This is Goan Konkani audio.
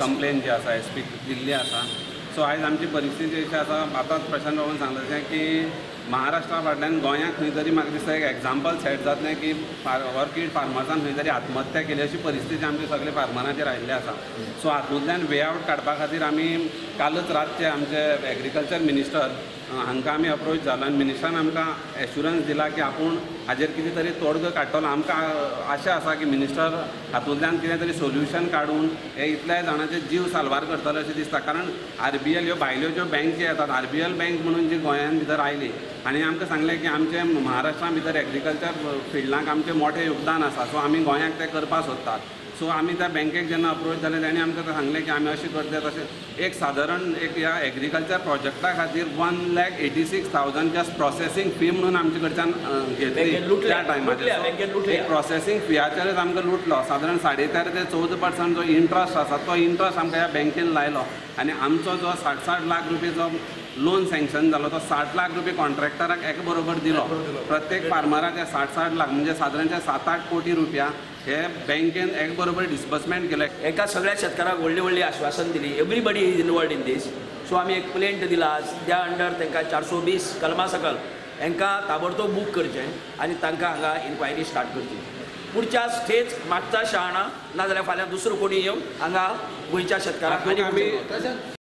कंप्लेन जी आसा एस पीक दिल्ली आसा. सो आयज आमची परिस्थिती अशी आसा, आतांच प्रशांत बाबून सांगलें तशें की महाराष्ट्रा फाटल्यान गोंयाक खंय तरी म्हाका दिसता एक एग्जाम्पल सेट जातलें की ऑर्कीड फार्मर्सान खंय तरी आत्महत्या केली अशी परिस्थिती आमची सगळे फार्मरांचेर आयिल्ली आसा. सो हातूंतल्यान वे आवट काडपा खातीर आमी कालच रातचे आमचे एग्रीकल्चर मिनिस्टर हांकां आमी अप्रोच जालो आनी मिनिस्टरान आमकां एश्युरन्स दिला की आपूण हाजेर कितें तरी तोडगो काडटलो. आमकां आशा आसा की मिनिस्टर हातूंतल्यान कितें तरी सोल्युशन काडून हे इतल्या जाणांचे जीव साल्वार करतले अशें दिसता. कारण आरबीएल ह्यो भायल्यो ज्यो बँकी येतात, आरबीएल बँक म्हणून जी गोंयांत भितर आयली आनी आमकां सांगलें की आमचे महाराष्ट्रा भितर एग्रीकल्चर फिल्डाक आमचें मोठें योगदान आसा, सो आमी गोंयाक तें करपाक सोदतात. सो आमी त्या बँकेक जेन्ना अप्रोच जाले तांणी आमकां सांगलें की आमी अशें करतले तशें. एक सादारण एक ह्या एग्रीकल्चर प्रोजेक्टा खातीर 1,86,000 जस्ट प्रोसेसींग फी म्हणून आमचे कडच्यान घेतली त्या टायमाचेर. एक प्रोसेसींग फियाचेरच आमकां लुटलो. सादारण 13.5 ते 14% जो इंट्रस्ट आसा तो इंट्रस्ट आमकां ह्या बँकेन लायलो आनी आमचो जो 60-60 लाख रुपये जो लोन सँक्शन जालो तो 60 लाख रुपये कॉन्ट्रॅक्टराक एका बरोबर दिलो. प्रत्येक फार्मराक ते 60-60 लाख म्हणजे सादारणचे 7-8 कोटी रुपया हे बँकेन एक बरोबर डिस्बर्समेंट केलें. एका सगळ्या शेतकारांक व्हडली व्हडली आश्वासन दिली. Everybody is involved in this. So आमी एक प्लेंट दिला आज त्या अंडर तांकां 420 कलमा सकल हांकां ताबडतोब बूक करचें आनी तांकां हांगा इन्क्वायरी स्टार्ट करची. पुढच्या स्टेज मागता शहाणा, नाजाल्यार फाल्यां दुसरो कोणी येवन हांगा गोंयच्या शेतकारांक.